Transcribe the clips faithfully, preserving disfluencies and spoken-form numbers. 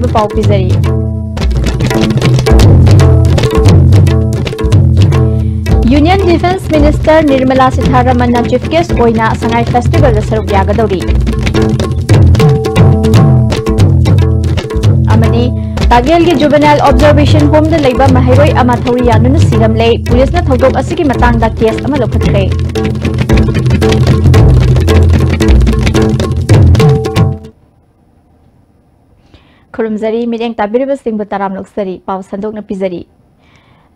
ꯄꯥꯎ ꯄꯤꯖꯔꯤ꯫ Union Defence Minister Nirmala Sitharamanꯅ Chief Guest ꯑꯣꯏꯅ ꯁꯉꯥꯏ Festivalꯗ ꯁꯔꯨꯛ ꯌꯥꯒꯗꯧꯔꯤ꯫ ꯑꯃꯅꯤ, ꯇꯥꯛꯌꯦꯜꯒꯤ Juvenile Observation Homeꯗ ꯂꯩꯕ ꯃꯍꯩꯔꯣꯏ ꯑꯃ ꯊꯧꯔꯤ ꯌꯥꯟꯗꯨꯅ ꯁꯤꯔꯝꯂꯦ꯫ ꯄꯨꯂꯤꯁꯅ ꯊꯧꯗꯣꯛ ꯑꯁꯤꯒꯤ ꯃꯇꯥꯡꯗ case ꯑꯃ ꯂꯧꯈꯠꯈ꯭ꯔꯦ꯫ ꯈꯨꯔꯨꯝꯖꯔꯤ, ꯃꯤꯠꯌꯦꯡ ꯇꯥꯕꯤꯔꯤꯕꯁꯤꯡꯕꯨ ꯇꯔꯥꯝ ꯑꯣꯛꯆꯔꯤ꯫ ꯄꯥꯎ ꯁꯟꯗꯣꯛꯅ ꯄꯤꯖꯔꯤ꯫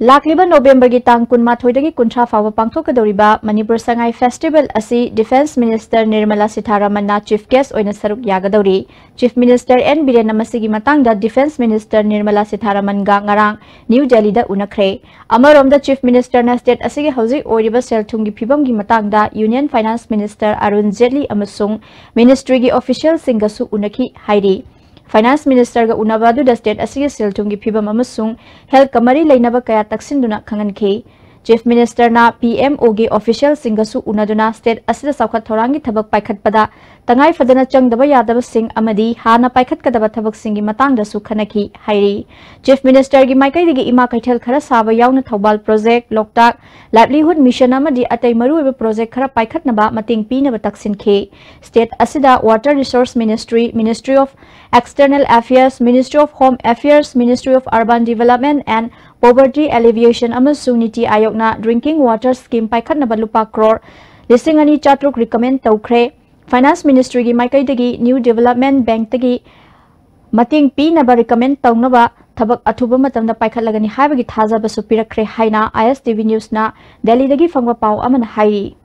ꯂꯥꯛꯂꯤꯕ Novemberꯒꯤ ꯇꯥꯡ ꯀꯨꯟꯃꯥꯊꯣꯏꯗꯒꯤ ꯀꯨꯟꯊ꯭ꯔꯥ ꯐꯥꯎꯕ ꯄꯥꯡꯊꯣꯛꯀꯗꯧꯔꯤꯕ ꯃꯅꯤꯄꯨꯔ ꯁꯉꯥꯏ Festival ꯑꯁꯤ Defence Minister Nirmala Sitharamanꯅ Chief Guest ꯑꯣꯏꯅ ꯁꯔꯨꯛ ꯌꯥꯒꯗꯧꯔꯤ꯫ Chief Minister N ꯕꯤꯔꯦꯟꯅ ꯃꯁꯤꯒꯤ ꯃꯇꯥꯡꯗ Defence Minister Nirmala Sitharamanꯒ ꯉꯔꯥꯡ ꯅ꯭ꯌꯨ ꯗꯦꯜꯂꯤꯗ ꯎꯅꯈ꯭ꯔꯦ꯫ ꯑꯃꯔꯣꯝꯗ Chief Ministerꯅ state ꯑꯁꯤꯒꯤ ꯍꯧꯖꯤꯛ ꯑꯣꯏꯔꯤꯕ ꯁꯦꯜ ꯊꯨꯝꯒꯤ ꯐꯤꯕꯝꯒꯤ ꯃꯇꯥꯡꯗ Union Finance Minister Arun Jaitley ꯑꯃꯁꯨꯡ ministryꯒꯤ officialꯁꯤꯡꯒꯁꯨ ꯎꯅꯈꯤ ꯍꯥꯏꯔꯤ꯫ Finance Ministerꯒ ꯎꯅꯕ ꯑꯗꯨꯗ state ꯑꯁꯤꯒꯤ ꯁꯦꯜ ꯊꯨꯝꯒꯤ ꯐꯤꯕꯝ ꯑꯃꯁꯨꯡ healthꯀ ꯃꯔꯤ ꯂꯩꯅꯕ ꯀꯌꯥ ꯇꯛꯁꯤꯟꯗꯨꯅ ꯈꯪꯍꯟꯈꯤ꯫ Chief Ministerꯅ P M Oꯒꯤ officialꯁꯤꯡꯒꯁꯨ ꯎꯅꯗꯨꯅ state ꯑꯁꯤꯗ ꯆꯥꯎꯈꯠ ꯊꯧꯔꯥꯡꯒꯤ ꯊꯕꯛ ꯄꯥꯏꯈꯠꯄꯗ ꯇꯉꯥꯏ ꯐꯗꯅ ꯆꯪꯗꯕ ꯌꯥꯗꯕꯁꯤꯡ ꯑꯃꯗꯤ ꯍꯥꯟꯅ ꯄꯥꯏꯈꯠꯀꯗꯕ ꯊꯕꯛꯁꯤꯡꯒꯤ ꯃꯇꯥꯡꯗꯁꯨ ꯈꯟꯅꯈꯤ ꯍꯥꯏꯔꯤ꯫ Chief Ministerꯒꯤ ꯃꯥꯏꯀꯩꯗꯒꯤ ꯏꯃꯥ ꯀꯩꯊꯦꯜ ꯈꯔ ꯁꯥꯕ ꯌꯥꯎꯅ ꯊꯧꯕꯥꯜ project, ꯂꯣꯛꯇꯥꯛ, livelihood mission ꯑꯃꯗꯤ ꯑꯇꯩ ꯃꯔꯨꯑꯣꯏꯕ project ꯈꯔ ꯄꯥꯏꯈꯠꯅꯕ ꯃꯇꯦꯡ ꯄꯤꯅꯕ ꯇꯛꯁꯤꯟꯈꯤ꯫ State ꯑꯁꯤꯗ Water Resource Ministry, Ministry of External Affairs, Ministry of Home Affairs, Ministry of Urban Development and Poverty Alleviation ꯑꯃꯁꯨꯡ ꯅꯤꯇꯤ ꯑꯥꯌꯣꯒꯅ drinking water scheme ꯄꯥꯏꯈꯠꯅꯕ ꯂꯨꯄꯥ ꯀ꯭ꯔꯣꯔ ꯂꯤꯁꯤꯡ ꯑꯅꯤ ꯆꯥꯇ꯭ꯔꯨꯛ recommend ꯇꯧꯈ꯭ꯔꯦ꯫ Finance Ministryꯒꯤ ꯃꯥꯏꯀꯩꯗꯒꯤ New Development Bankꯇꯒꯤ ꯃꯇꯦꯡ ꯄꯤꯅꯕ recommend ꯇꯧꯅꯕ ꯊꯕꯛ ꯑꯊꯨꯕ ꯃꯇꯝꯗ ꯄꯥꯏꯈꯠꯂꯒꯅꯤ ꯍꯥꯏꯕꯒꯤ ꯊꯥꯖꯕꯁꯨ ꯄꯤꯔꯛꯈ꯭ꯔꯦ ꯍꯥꯏꯅ I S T V Newsꯅ ꯗꯦꯜꯂꯤꯗꯒꯤ ꯐꯪꯕ ꯄꯥꯎ ꯑꯃꯅ ꯍꯥꯏꯔꯤ꯫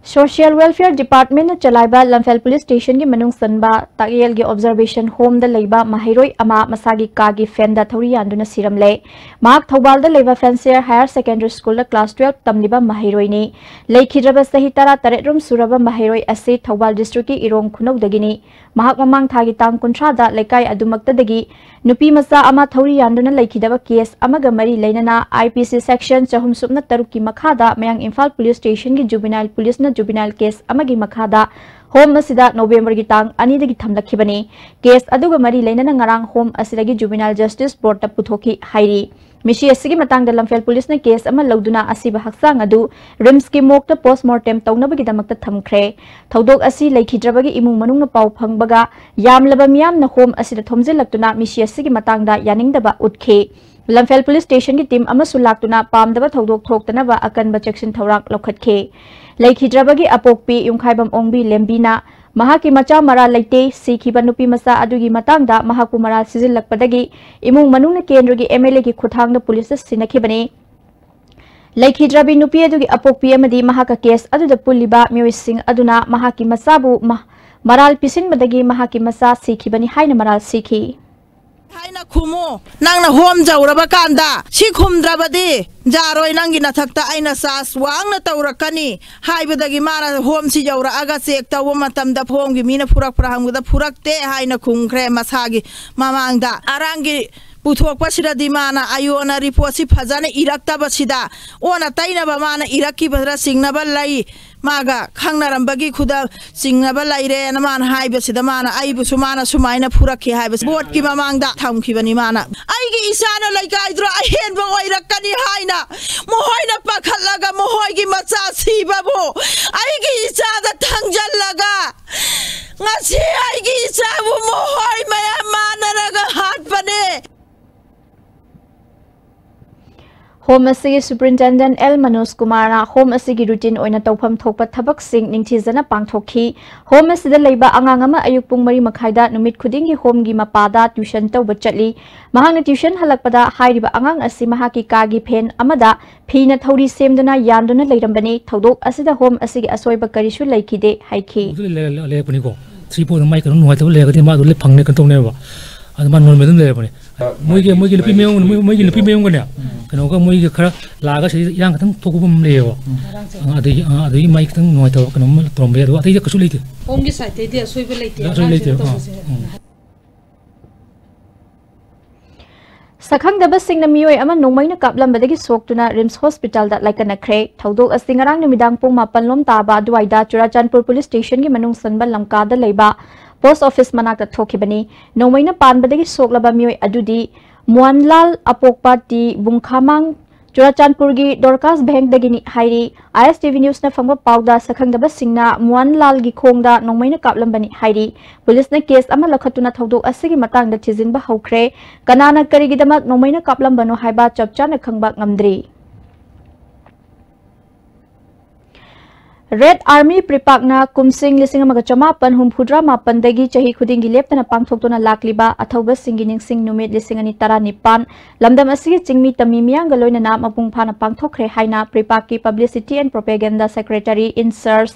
Social Welfare Departmentꯅ ꯆꯂꯥꯏꯕ ꯂꯝꯐꯦꯜ Police Stationꯒꯤ ꯃꯅꯨꯡ ꯆꯟꯕ ꯇꯥꯛꯌꯦꯜꯒꯤ Observation Homeꯗ ꯂꯩꯕ ꯃꯍꯩꯔꯣꯏ ꯑꯃ ꯃꯁꯥꯒꯤ ꯀꯥꯒꯤ fanꯗ ꯊꯧꯔꯤ ꯌꯥꯟꯗꯨꯅ ꯁꯤꯔꯝꯂꯦ꯫ ꯃꯍꯥꯛ ꯊꯧꯕꯥꯜꯗ ꯂꯩꯕ Fancier Higher Secondary Schoolꯗ class twelve ꯇꯝꯂꯤꯕ ꯃꯍꯩꯔꯣꯏꯅꯤ꯫ ꯂꯩꯈꯤꯗ꯭ꯔꯕ ꯆꯍꯤ ꯇꯔꯥꯇꯔꯦꯠ ꯔꯣꯝ ꯁꯨꯔꯕ ꯃꯍꯩꯔꯣꯏ ꯑꯁꯤ ꯊꯧꯕꯥꯜ districtꯀꯤ ꯏꯔꯣꯡ ꯈꯨꯅꯧꯗꯒꯤꯅꯤ꯫ ꯃꯍꯥꯛ ꯃꯃꯥꯡ ꯊꯥꯒꯤ ꯇꯥꯡ ꯀꯨꯟꯊ꯭ꯔꯥꯗ ꯂꯩꯀꯥꯏ ꯑꯗꯨꯃꯛꯇꯗꯒꯤ ꯅꯨꯄꯤ ꯃꯆꯥ ꯑꯃ ꯊꯧꯔꯤ ꯌꯥꯟꯗꯨꯅ ꯂꯩꯈꯤꯗꯕ case ꯑꯃꯒ ꯃꯔꯤ ꯂꯩꯅꯅ I P C section ꯆꯍꯨꯝ ꯁꯨꯞꯅ ꯇꯔꯨꯛꯀꯤ ꯃꯈꯥꯗ ꯃꯌꯥꯡ ꯏꯝꯐꯥꯜ Police Stationꯒꯤ Juvenile Policeꯅ ꯖꯨꯕꯤꯅꯥꯏꯜ ꯀꯦꯁ ꯑꯃꯒꯤ ꯃꯈꯥꯗ ꯍꯣꯝ ꯑꯁꯤꯗ ꯅꯣꯕꯦꯝꯕꯔꯒꯤ ꯇꯥꯡ ꯑꯅꯤꯗꯒꯤ ꯊꯝꯂꯛꯈꯤꯕꯅꯤ꯫ ꯀꯦꯁ ꯑꯗꯨꯒ ꯃꯔꯤ ꯂꯩꯅꯅ ꯉꯔꯥꯡ ꯍꯣꯝ ꯑꯁꯤꯗꯒꯤ ꯖꯨꯕꯤꯅꯥꯏꯜ ꯖꯁꯇꯤꯁ ꯕꯣꯔꯗꯇ ꯄꯨꯊꯣꯛꯈꯤ ꯍꯥꯏꯔꯤ꯫ ꯃꯤꯁꯤ ꯑꯁꯤꯒꯤ ꯃꯇꯥꯡꯗ ꯂꯝꯐꯦꯜ ꯄꯨꯂꯤꯁꯅ ꯀꯦꯁ ꯑꯃ ꯂꯧꯗꯨꯅ ꯑꯁꯤꯕ ꯍꯛꯆꯥꯡ ꯑꯗꯨ ꯔꯤꯝꯁꯀꯤ ꯃꯣꯔꯒꯇ ꯄꯣꯁꯃꯣꯔꯇꯦꯝ ꯇꯧꯅꯕꯒꯤꯗꯃꯛꯇ ꯊꯝꯈ꯭ꯔꯦ꯫ ꯊꯧꯗꯣꯛ ꯑꯁꯤ ꯂꯩꯈꯤꯗ꯭ꯔꯕꯒꯤ ꯏꯃꯨꯡ ꯃꯅꯨꯡꯅ ꯄꯥꯎ ꯐꯪꯕꯒ ꯌꯥꯝꯂꯕ ꯃꯤꯌꯥꯝꯅ ꯍꯣꯝ ꯑꯁꯤꯗ ꯊꯣꯝꯖꯤꯜꯂꯛꯇꯨꯅ ꯃꯤꯁꯤ ꯑꯁꯤꯒꯤ ꯃꯇꯥꯡꯗ ꯌꯥꯅꯤꯡꯗꯕ ꯎꯠꯈꯤ꯫ ꯂꯝꯐꯦꯜ ꯄꯨꯂꯤꯁ ꯁ꯭ꯇꯦꯁꯟꯒꯤ ꯇꯤꯝ ꯑꯃꯁꯨ ꯂꯥꯛꯇꯨꯅ ꯄꯥꯝꯗꯕ ꯊꯧꯗꯣꯛ ꯊꯣꯛꯇꯅꯕ ꯑꯀꯟꯕ ꯆꯦꯛꯁꯤꯟ ꯊꯧꯔꯥꯡ ꯂꯧꯈꯠꯈꯤ꯫ ꯂꯩꯈꯤꯗ꯭ꯔꯕꯒꯤ ꯑꯄꯣꯛꯄꯤ ꯌꯨꯝꯈꯥꯏꯕꯝ ꯑꯣꯡꯕꯤ ꯂꯦꯝꯕꯤꯅ ꯃꯍꯥꯛꯀꯤ ꯃꯆꯥ ꯃꯔꯥꯜ ꯂꯩꯇꯦ, ꯁꯤꯈꯤꯕ ꯅꯨꯄꯤ ꯃꯆꯥ ꯑꯗꯨꯒꯤ ꯃꯇꯥꯡꯗ ꯃꯍꯥꯛꯄꯨ ꯃꯔꯥꯜ ꯁꯤꯖꯤꯜꯂꯛꯄꯗꯒꯤ ꯏꯃꯨꯡ ꯃꯅꯨꯡꯅ ꯀꯦꯟꯗ꯭ꯔꯒꯤ ꯑꯦꯝ ꯑꯦꯜ ꯑꯦꯒꯤ ꯈꯨꯠꯊꯥꯡꯗ ꯄꯨꯂꯤꯁꯇ ꯁꯤꯟꯅꯈꯤꯕꯅꯤ꯫ ꯂꯩꯈꯤꯗ꯭ꯔꯕꯤ ꯅꯨꯄꯤ ꯑꯗꯨꯒꯤ ꯑꯄꯣꯛꯄꯤ ꯑꯃꯗꯤ ꯃꯍꯥꯛꯀ ꯀꯦꯁ ꯑꯗꯨꯗ ꯄꯨꯜꯂꯤꯕ ꯃꯤꯑꯣꯏꯁꯤꯡ ꯑꯗꯨꯅ ꯃꯍꯥꯛꯀꯤ ꯃꯆꯥꯕꯨ ꯃ-, ꯃꯔꯥꯜ ꯄꯤꯁꯤꯟꯕꯗꯒꯤ ꯃꯍꯥꯛꯀꯤ ꯃꯆꯥ ꯁꯤꯈꯤꯕꯅꯤ ꯍꯥꯏꯅ ꯃꯔꯥꯜ ꯁꯤꯈꯤ꯫ ꯍꯥꯏꯅ ꯈꯨꯝꯃꯨ꯫ ꯅꯪꯅ ꯍꯣꯝ ꯌꯧꯔꯕ ꯀꯥꯟꯗ ꯁꯤ ꯈꯨꯝꯗ꯭ꯔꯕꯗꯤ ꯌꯥꯔꯣꯏ, ꯅꯪꯒꯤ ꯅꯊꯛꯇ ꯑꯩꯅ ꯆꯥꯔꯖ ꯋꯥꯡꯅ ꯇꯧꯔꯛꯀꯅꯤ ꯍꯥꯏꯕꯗꯒꯤ ꯃꯥꯅ ꯍꯣꯝꯁꯤ ꯌꯧꯔꯛꯑꯒ ꯆꯦꯛ ꯇꯧꯕ ꯃꯇꯝꯗ ꯍꯣꯝꯒꯤ ꯃꯤꯅ ꯐꯨꯔꯛꯄ꯭ꯔꯥ ꯍꯪꯕꯗ ꯐꯨꯔꯛꯇꯦ ꯍꯥꯏꯅ ꯈꯨꯝꯈ꯭ꯔꯦ ꯃꯁꯥꯒꯤ ꯃꯃꯥꯡꯗ꯫ ꯑꯔꯥꯡꯒꯤ ꯄꯨꯊꯣꯛꯄꯁꯤꯗꯗꯤ ꯃꯥꯅ ꯑꯌꯣꯟꯅ ꯔꯤꯄꯣꯔꯠꯁꯤ ꯐꯖꯅ ꯏꯔꯛꯇꯕꯁꯤꯗ ꯑꯣꯟꯅ ꯇꯩꯅꯕ ꯃꯥꯅ ꯏꯔꯛꯈꯤꯕꯗ ꯆꯤꯡꯅꯕ ꯂꯩ꯫ ꯃꯥꯒ ꯈꯪꯅꯔꯝꯕꯒꯤ ꯈꯨꯗ ꯆꯤꯡꯅꯕ ꯂꯩꯔꯦꯅ ꯃꯥꯅ ꯍꯥꯏꯕꯁꯤꯗ ꯃꯥꯅ ꯑꯩꯕꯨꯁꯨ ꯃꯥꯅ ꯁꯨꯃꯥꯏꯅ ꯐꯨꯔꯛꯈꯤ ꯍꯥꯏꯕꯁꯤ ꯕꯣꯔꯗꯀꯤ ꯃꯃꯥꯡꯗ ꯊꯝꯈꯤꯕꯅꯤ꯫ ꯃꯥꯅ ꯑꯩꯒꯤ ꯏꯆꯥꯅ ꯂꯩꯀꯥꯏꯗꯨꯗ ꯑꯍꯦꯟꯕ ꯑꯣꯏꯔꯛꯀꯅꯤ ꯍꯥꯏꯅ ꯃꯈꯣꯏꯅ ꯄꯥꯈꯠꯂꯒ ꯃꯈꯣꯏꯒꯤ ꯃꯆꯥ ꯁꯤꯕꯕꯨ ꯑꯩꯒꯤ ꯏꯆꯥꯗ ꯊꯥꯡꯖꯜꯂꯒ ꯉꯁꯤ ꯑꯩꯒꯤ ꯏꯆꯥꯕꯨ ꯃꯈꯣꯏ ꯃꯌꯥꯝ ꯃꯥꯟꯅꯔꯒ ꯍꯥꯠꯄꯅꯦ꯫ ꯍꯣꯝ ꯑꯁꯤꯒꯤ ꯁꯨꯄꯔꯤꯟꯇꯦꯟꯗꯦꯟꯠ ꯑꯦꯜ ꯃꯅꯣꯖ ꯀꯨꯃꯥꯔꯅ ꯍꯣꯝ ꯑꯁꯤꯒꯤ ꯔꯨꯇꯤꯟ ꯑꯣꯏꯅ ꯇꯧꯐꯝ ꯊꯣꯛꯄ ꯊꯕꯛꯁꯤꯡ ꯅꯤꯡꯊꯤꯖꯅ ꯄꯥꯡꯊꯣꯛꯈꯤ꯫ ꯍꯣꯝ ꯑꯁꯤꯗ ꯂꯩꯕ ꯑꯉꯥꯡ ꯑꯃ ꯑꯌꯨꯛ ꯄꯨꯡ ꯃꯔꯤ ꯃꯈꯥꯏꯗ ꯅꯨꯃꯤꯠ ꯈꯨꯗꯤꯡꯒꯤ ꯍꯣꯝꯒꯤ ꯃꯄꯥꯗ ꯇ꯭ꯌꯨꯁꯟ ꯇꯧꯕ ꯆꯠꯂꯤ꯫ ꯃꯍꯥꯛꯅ ꯇ꯭ꯌꯨꯁꯟ ꯍꯜꯂꯛꯄꯗ ꯍꯥꯏꯔꯤꯕ ꯑꯉꯥꯡ ꯑꯁꯤ ꯃꯍꯥꯛꯀꯤ ꯀꯥꯒꯤ ꯐꯦꯟ ꯑꯃꯗ ꯐꯤꯅ ꯊꯧꯔꯤ ꯁꯦꯝꯗꯨꯅ ꯌꯥꯟꯗꯨꯅ ꯂꯩꯔꯝꯕꯅꯤ꯫ ꯊꯧꯗꯣꯛ ꯑꯁꯤꯗ ꯍꯣꯝ ꯑꯁꯤꯒꯤ ꯑꯁꯣꯏꯕ ꯀꯔꯤꯁꯨ ꯂꯩꯈꯤꯗꯦ ꯍꯥꯏꯈꯤ꯫ ꯑꯗꯨ ꯂꯩ-, ꯂꯩ-, ꯂꯩꯔꯛꯄꯅꯤꯀꯣ꯫ ꯊ꯭ꯔꯤ ꯐꯣꯔꯗ ꯃꯥꯏ ꯀꯩꯅꯣ ꯅꯨꯡꯉꯥꯏꯇꯕ ꯂꯩꯔꯒꯗꯤ ꯃꯥ ꯑꯗꯨ ꯂꯣꯏ ꯐꯪꯅꯤ, ꯀꯩꯅꯣ ꯇꯧꯅꯦꯕ꯫ ꯑꯗꯨ ꯃꯥ ꯅꯣꯔꯃꯦꯜ ꯑꯗꯨꯝ ꯂꯩꯔꯛꯄꯅꯦ꯫ ꯃꯣꯏꯒꯤ, ꯃꯣꯏꯒꯤ ꯅꯨꯄꯤ ꯃꯌꯨꯝ, ꯃꯣꯏ-, ꯃꯣꯏꯒꯤ ꯅꯨꯄꯤ ꯃꯌꯨꯝꯒꯅꯦ, ꯀꯩꯅꯣꯒ ꯃꯣꯏꯒ ꯈꯔ ꯂꯥꯛꯑꯒ ꯁꯤꯗ ꯏꯔꯥꯡ ꯈꯤꯇꯪ ꯊꯣꯛꯄ ꯑꯃ ꯂꯩꯌꯦꯕ꯫ ꯑ, ꯑꯗꯒꯤ, ꯑ, ꯑꯗꯒꯤ ꯃꯥꯏ ꯈꯤꯇꯪ ꯅꯨꯡꯉꯥꯏꯇꯕ ꯀꯩꯅꯣꯝ ꯇꯧꯔꯝꯕ ꯌꯥꯏ, ꯑꯗꯨꯒ ꯑꯇꯩꯗ ꯀꯩꯁꯨ ꯂꯩꯇꯦ꯫ ꯍꯣꯝꯒꯤ ꯁꯥꯏꯠꯇꯩꯗꯤ ꯑꯁꯣꯏꯕ ꯂꯩꯇꯦ, ꯑꯁꯣꯏꯕ ꯑꯉꯥꯡꯁꯤꯡ ꯂꯩꯇꯦ꯫ ꯑ, ꯇꯧꯕꯁꯦ꯫ ꯎꯝ꯫ ꯁꯛꯈꯪꯗꯕꯁꯤꯡꯅ ꯃꯤꯑꯣꯏ ꯑꯃ ꯅꯣꯡꯃꯩꯅ ꯀꯥꯞꯂꯝꯕꯗꯒꯤ ꯁꯣꯛꯇꯨꯅ ꯔꯤꯝꯁ ꯍꯣꯁꯄꯤꯇꯥꯜꯗ ꯂꯥꯏꯀꯠꯅꯈ꯭ꯔꯦ꯫ ꯊꯧꯗꯣꯛ ꯑꯁꯤ ꯉꯔꯥꯡ ꯅꯨꯃꯤꯗꯥꯡ ꯄꯨꯡ ꯃꯥꯄꯟ ꯂꯣꯝ ꯇꯥꯕ ꯑꯗꯨꯋꯥꯏꯗ ꯆꯨꯔꯥꯆꯥꯟꯄꯨꯔ ꯄꯨꯂꯤꯁ ꯁ꯭ꯇꯦꯁꯟꯒꯤ ꯃꯅꯨꯡ ꯆꯟꯕ ꯂꯝꯀꯥꯗ ꯂꯩꯕ ꯄꯣꯁ ꯑꯣꯐꯤꯁ ꯃꯅꯥꯛꯇ ꯊꯣꯛꯈꯤꯕꯅꯤ꯫ ꯅꯣꯡꯃꯩꯅ ꯄꯥꯟꯕꯗꯒꯤ ꯁꯣꯛꯂꯕ ꯃꯤꯑꯣꯏ ꯑꯗꯨꯗꯤ ꯃꯨꯋꯥꯟꯂꯥꯜ ꯑꯄꯣꯛꯄ ꯇꯤ ꯕꯨꯡꯈꯥꯃꯥꯡ, ꯆꯨꯔꯥꯆꯥꯟꯄꯨꯔꯒꯤ ꯗꯣꯔꯀꯥꯁ ꯕꯦꯡꯗꯒꯤꯅꯤ ꯍꯥꯏꯔꯤ꯫ ISTV ꯅ꯭ꯌꯨꯁꯅ ꯐꯪꯕ ꯄꯥꯎꯗ ꯁꯛꯈꯪꯗꯕꯁꯤꯡꯅ ꯃꯨꯋꯥꯟꯂꯥꯜꯒꯤ ꯈꯣꯡꯗ ꯅꯣꯡꯃꯩꯅ ꯀꯥꯞꯂꯝꯕꯅꯤ ꯍꯥꯏꯔꯤ꯫ ꯄꯨꯂꯤꯁꯅ ꯀꯦꯁ ꯑꯃ ꯂꯧꯈꯠꯇꯨꯅ ꯊꯧꯗꯣꯛ ꯑꯁꯤꯒꯤ ꯃꯇꯥꯡꯗ ꯊꯤꯖꯤꯟꯕ ꯍꯧꯈ꯭ꯔꯦ꯫ ꯀꯅꯥꯅ ꯀꯔꯤꯒꯤꯗꯃꯛ ꯅꯣꯡꯃꯩꯅ ꯀꯥꯞꯂꯝꯕꯅꯣ ꯍꯥꯏꯕ ꯆꯞ ꯆꯥꯅ ꯈꯪꯕ ꯉꯝꯗ꯭ꯔꯤ꯫ ꯔꯦꯗ ꯑꯥꯔꯃꯤ ꯄ꯭ꯔꯤꯄꯥꯛꯅ ꯀꯨꯝꯁꯤꯡ ꯂꯤꯁꯤꯡ ꯑꯃꯒ ꯆꯃꯥꯄꯟ ꯍꯨꯝꯐꯨꯇꯔꯥ ꯃꯥꯄꯟꯗꯒꯤ ꯆꯍꯤ ꯈꯨꯗꯤꯡꯒꯤ ꯂꯦꯞꯇꯅ ꯄꯥꯡꯊꯣꯛꯇꯨꯅ ꯂꯥꯛꯂꯤꯕ ꯑꯊꯧꯕꯁꯤꯡꯒꯤ ꯅꯤꯡꯁꯤꯡ ꯅꯨꯃꯤꯠ ꯂꯤꯁꯤꯡ ꯑꯅꯤ ꯇꯔꯥꯅꯤꯄꯥꯟ ꯂꯝꯗꯝ ꯑꯁꯤꯒꯤ ꯆꯤꯡꯃꯤ ꯇꯝꯃꯤ ꯃꯤꯌꯥꯝꯒ ꯂꯣꯏꯅꯅ ꯃꯄꯨꯡ ꯐꯥꯅ ꯄꯥꯡꯊꯣꯛꯈ꯭ꯔꯦ ꯍꯥꯏꯅ ꯄ꯭ꯔꯤꯄꯥꯛꯀꯤ Publicity and Propaganda Secretary in Charge